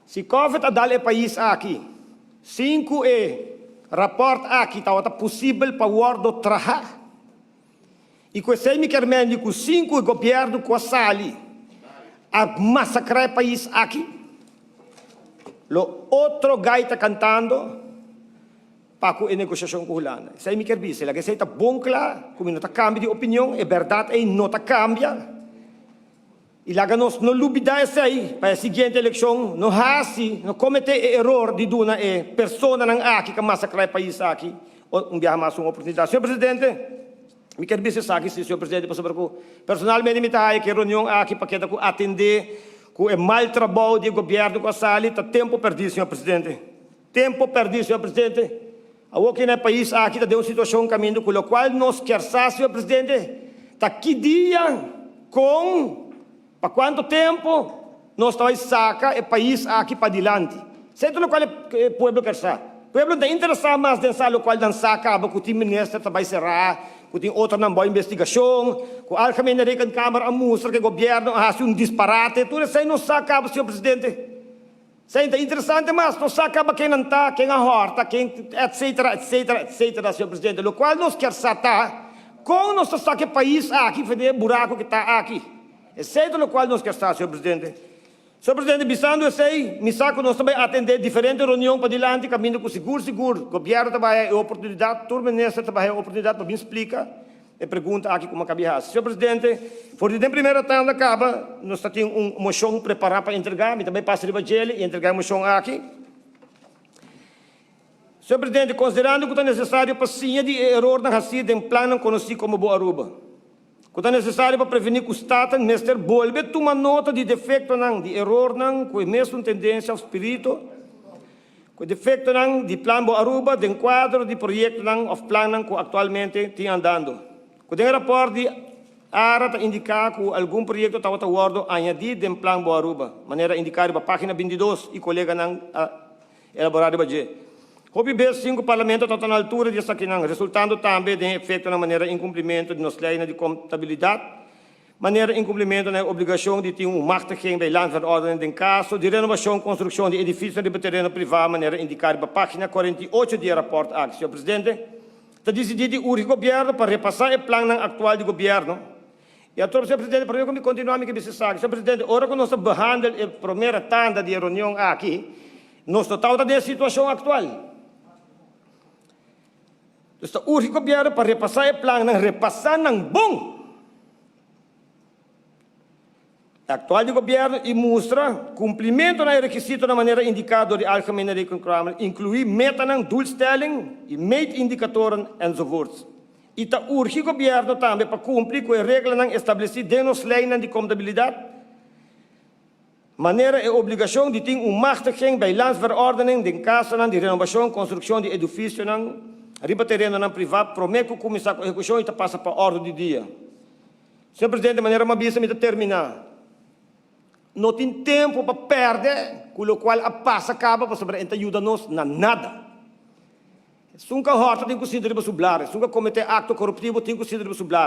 Si Covid a dal e pais aki, sin ku e rapòrt aki tabata posibel pa wòrdu traha, i ku esei mi kier mendi ku sin ku e gobièrnu ku a sali a masakrá e pais aki, lo otro gai ta kantando pa ku e negosiashon ku Hulanda. Esei mi kier bisa. Laga esei ta bon kla ku mi no ta kambia di opinion, e bèrdat ei no ta kambia. I laga nos no lubidá esei pa e siguiente elekshon no hasi, no kometé e eror di duna e personanan aki ku a masakrá e pais aki un biaha mas un oportunidat. Señor Presidente, mi kier bisa esaki si, señor Presidente, pasobra ku personalmente mi ta haya ku e reunion aki pa keda ku atendé ku e mal trabou di e gobièrnu ku a sali ta tempu pèrdí, señor Presidente. Tempo pèrdí, señor Presidente. Awor ki na e pais aki ta den un situashon kaminda ku lokual nos kier sa, señor Presidente, ta ki dia, kon, pa kuantu tempu nos ta bai saka e pais aki padilanti. Esei ta lokual e pueblo kier sa. Pueblo no ta interesá mas den sa lokual nan sa kaba ku tin minister ta bai será, ku tin otronan bou investigashon, ku Algemene Rekenkamer a mustra ku e gobièrnu a hasi un disparate. Tur esei nos sa kaba, señor Presidente. Esei ta interesante mas nos sa caba ken nan ta, ken a horta, ken etc etc etc señor presidente. Locual nos kier sa ta con nos ta saca e pais aki for di e buraco cu ta aki. Esei ta locual nos kier sa señor presidente. Señor presidente bisando esei mi sa cu nos ta bay atende diferente reunion padilanti caminda cu sigur sigur gobierno ta bay haya e oportunidad, tur minister ta bay haya e oportunidad pa bin splica. E pregunta aki ku Makabi hasi. Señor Presidente, for di den primera tanda kaba nos ta tin un moshon prepará pa entregá. Mi ta bai pasa riba djele i entregá e moshon aki. Señor Presidente, konsiderando ku ta nesesario pa siña di e erornan hasí den plannan konosí komo Bo Aruba, ku ta nesesario pa prevení ku Staten mester bolbe tuma nota di defektonan di erornan ku e mesun tendensia òf spirito, Ku defektonan di Plan Bo Aruba den kuadro di proyektonan òf plannan ku aktualmente tin andando. Ku den e rapòrt di ara ta indiká ku algun proyekto tabata wòrdu añadí den Plan Bo Aruba, manera indiká riba página 22 i koleganan a elaborá riba dje. Hopi bes sin ku Parlamento tabata na altura di esakinan, resultando tambe den efektonan manera inkumplimentu di nos leinan di kontabilidat, Manera inkumplimentu na e obligashon di tin un machtiging bij landsverordening den kaso di renovashon konstrukshon di edifisionan riba tereno privá manera indiká riba página 48 di e rapòrt aki. Señor Presidente, ta disidí di urgi gobièrnu pa repasá e plannan aktual di gobièrnu i atrobe Señor Presidente, promé ku mi kontinuá mi ke bisa esaki. Señor Presidente, ora ku nos ta behandel e promera tanda di e reunion aki, nos no tabata den e situashon aktual. Dus ta urgi gobièrnu pa repasá e plannan, repasá nan bon! E aktual di gobièrnu i mustra kumplimentu na e rekisitonan manera indiká dor di Algemene Rekenkamer, inkluí metanan, doelstelling, i meetindicatoren enzovoorts. I ta urgi gobièrnu tambe pa kumpli ku e reglanan establesí den nos leinan di kontabilidat, Manera e obligashon di tin un machtiging bij landsverordening den kasonan di renobashon, konstrukshon di edifisionan riba terenonan privá promé ku kuminsá ku ehekushon i ta pasa pa òrdu di dia. Señor Presidente, manera mi a bisa mi ta terminá. No tin tempu pa pèrdè ku lokual a pasa kaba pasobra e ta yuda nos na nada. Esun ku a hòrta tin ku sinta riba su blar, esun ku a kometé akto koruptivo tin ku sinta riba su blar.